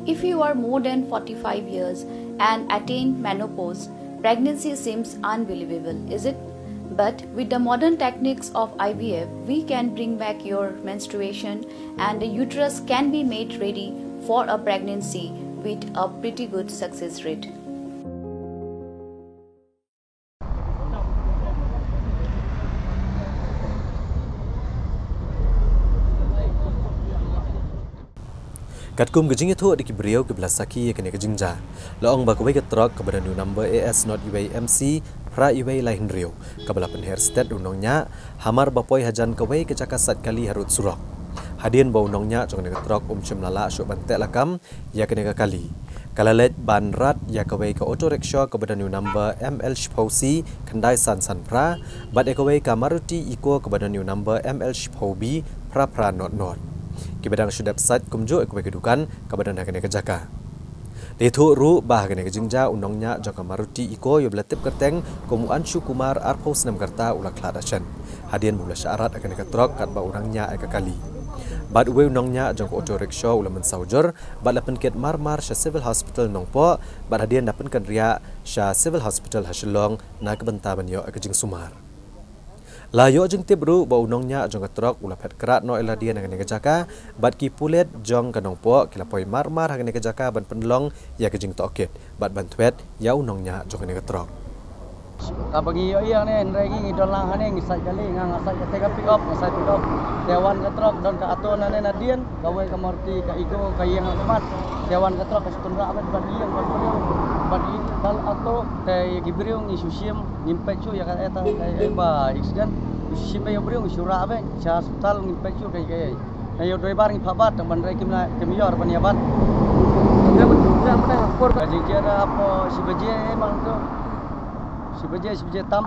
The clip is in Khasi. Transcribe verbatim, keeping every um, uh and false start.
If you are more than forty-five years and attain menopause, pregnancy seems unbelievable, is it? But with the modern techniques of I V F, we can bring back your menstruation and the uterus can be made ready for a pregnancy with a pretty good success rate. Katkum ka jingïathuh da ki briew kiba la sakhi ïa kane ka jingjia, la ong ba kawei ka trok kaba don ïa u number A S not uwei M C phra uwei lai hynriew, kaba la pynher stet u nongñiah hamar ba poi hajan kawei ka jaka sait kali harud surok. Hadien ba u nongñiah jong kane ka trok um shym la lah shuh ban teh lakam ïa kane ka kali, ka la leit ban rat ïa kawei ka auto rickshaw kaba don ïa u number M L shiphew C khyndai san san phra bad ïa kawei ka Maruti Eeco kaba don ïa u number M L shiphew B phra phra not not. Kiba dang shu dep sait kumjuh ïa kawei ka dukan kaba don ha kane ka jaka. La ïathuh ruh ba ha kane ka jingjia u nongñiah jong ka Maruti Eeco ïa uba la tip kyrteng kum u Anshu Kumar, arphew snem ka rta, u la khlad da shen hadien ba u la shah rat ha kane ka trok katba u dang ñiah ïa ka kali. Bad uwei u nongñiah jong ka auto rickshaw u la mynsaw jur bad la pynkit mar mar sha Civil Hospital Nongpoh bad hadien da pynkynriah sha Civil Hospital ha Shillong na ka bynta ban ïoh ïa ka jingsumar. La ïoh jingtip ruh ba u nongñiah jong ka trok u la phet krad noh ïa lade na kane ka jaka bad ki pulit jong ka Nongpoh ki la poi mar mar ha kane ka jaka ban pynlong ïa ka jingtohkit bad ban thwet ïa u nongñiah jong kane ka trok. Kaba ngi ïoh ïa ne, hynrei ngi ngi don lang hangne, ngi sait kali, nga nga sait kata ka pick up, nga sait pick up. Te wan ka trok don ka auto nangne nadien, kawei ka Maruti ka Eeco ka ïeng ha khmat. Te wan ka trok ka shu tynrah bad bad ïeng bad briew bad ïeng bad auto. Te ïa ki briew ngi shu shim, ngim peit shuh ïa ka eta ka ba accident. Ngi shu shim ïa briew ngi shu rah bad sha hospital ngim peit shuh ka ka. Na ïa u driver ngi phah bat tang ban rei kim na kim ïor ban ïa bat. Ka jingjia hapoh shi baje eh mang to. Shi baje shi baje tam.